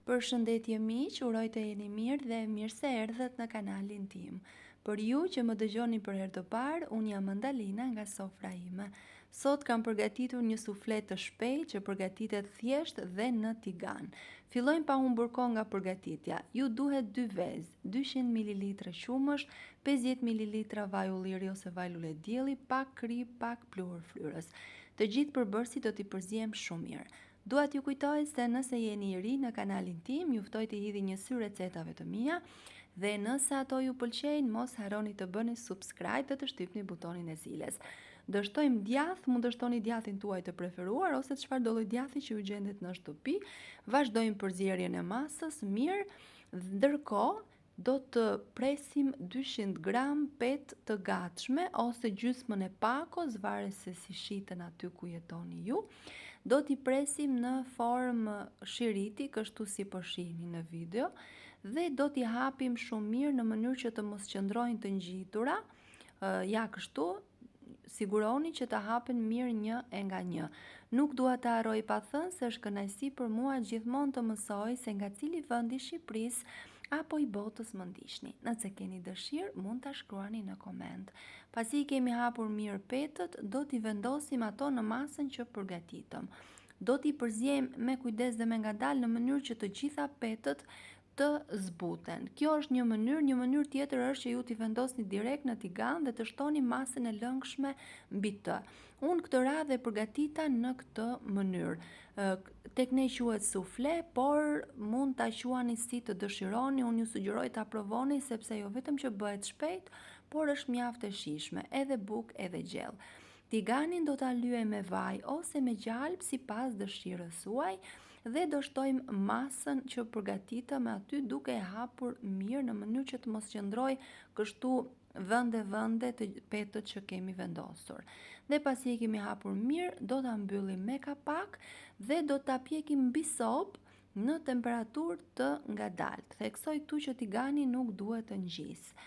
Përshëndetje miq, uroj të jeni mirë dhe mirë se erdhët në kanalin tim. Për ju që më dëgjoni për herë të parë, unë jam Mandalina nga sofra ime. Sot kam përgatitur një sufle të shpejtë që përgatitet thjesht dhe në tigan. Fillojmë pa humbur kohë nga përgatitja. Ju duhet dy vezë, 200 ml qumësht, 50 ml vaj ulliri ose vaj luledielli, pak kripë, pak pluhur fryrës. Të gjithë përbërësit do t'i përziejmë shumë mirë. Dua t'ju kujtoj se nëse jeni i ri në kanalin tim, ju ftoj t'i hidhni një sy recetave të mia dhe nëse ato ju pëlqejnë, mos harroni të bëni subscribe dhe të shtypni butonin e ziles. Do shtojmë djath, mund të shtoni djathin tuaj të preferuar ose çfarëdo lloj djathi që ju gjendet në shtëpi. Vazhdojmë përzierjen e masës mirë, ndërkohë Do të presim 200 gram petë të gatshme ose gjysmën e pakos, varet se si shiten aty ku jetoni ju. Do t'i presim në formë shiriti, kështu si po shihni në video, dhe do t'i hapim shumë mirë në mënyrë që të mos qëndrojnë të ngjitura. Ja kështu, siguroni që të hapen mirë një e nga një. Nuk dua të harroj pa thënë se është kënaqësi për mua gjithmonë të mësoj se nga cili vend i Shqipërisë apo i botës më ndiqni. Nëse keni dëshirë, mund ta shkruani në koment. Pasi i kemi hapur mirë petët, do t'i vendosim ato në masën që përgatitëm. Do t'i përziejmë me kujdes dhe me ngadalë në mënyrë që të gjitha petët të zbuten. Kjo është një mënyrë, një mënyrë tjetër është që ju t'i vendosni direkt në tigan dhe të shtoni masën e lëngshme mbi të. Unë këtë radhë e përgatita në këtë mënyrë. Tek ne quhet sufle, por mund ta quani si të dëshironi, unë ju sugjeroj ta provoni sepse jo vetëm që bëhet shpejt, por është mjaft e shijshme, edhe bukë edhe gjellë. Tiganin do ta lyejmë me vaj ose me gjalpë sipas dëshirës suaj dhe do shtojmë masën që përgatitëm aty duke e hapur mirë në mënyrë që të mos qëndrojë kështu vende vende te petët që kemi vendosur. Dhe pasi e kemi hapur mirë, do ta mbyllim me kapak dhe do ta pjekim mbi sobë në temperaturë të ngadaltë. Theksoj këtu që tigani nuk duhet të ngjisë.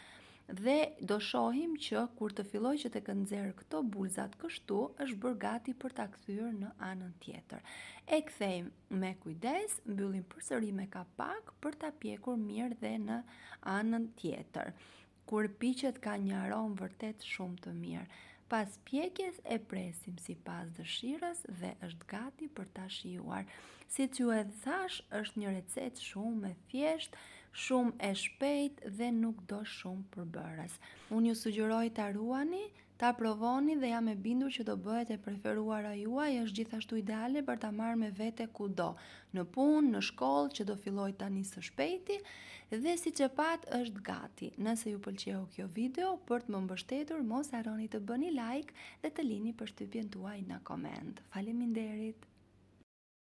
Dhe do shohim që kur të fillojë që të nxjerrë këto bulëzat kështu, është bërë gati për ta kthyer në anën tjetër. E kthejmë me kujdes, mbyllim përsëri me kapak për ta pjekur mirë dhe në anën tjetër. Kur piqet ka një aromë vërtet shumë të mirë. Pas pjekjes e presim sipas dëshirës dhe është gati për ta shijuar. Siç ju e thashë, është një recetë shumë e thjeshtë, shumë e shpejtë dhe nuk do shumë përbërës. Unë ju sugjeroj ta ruani, Ta provoni dhe jam e bindur që do bëhet e preferuara juaj, është gjithashtu ideale për ta marrë me vete kudo, në punë, në shkollë, që do fillojë tani së shpejti, dhe siç e patë është gati. Nëse ju pëlqeu kjo video, për të më mbështetur, mos harroni të bëni like dhe të lini përshtypjen tuaj në koment. Faleminderit!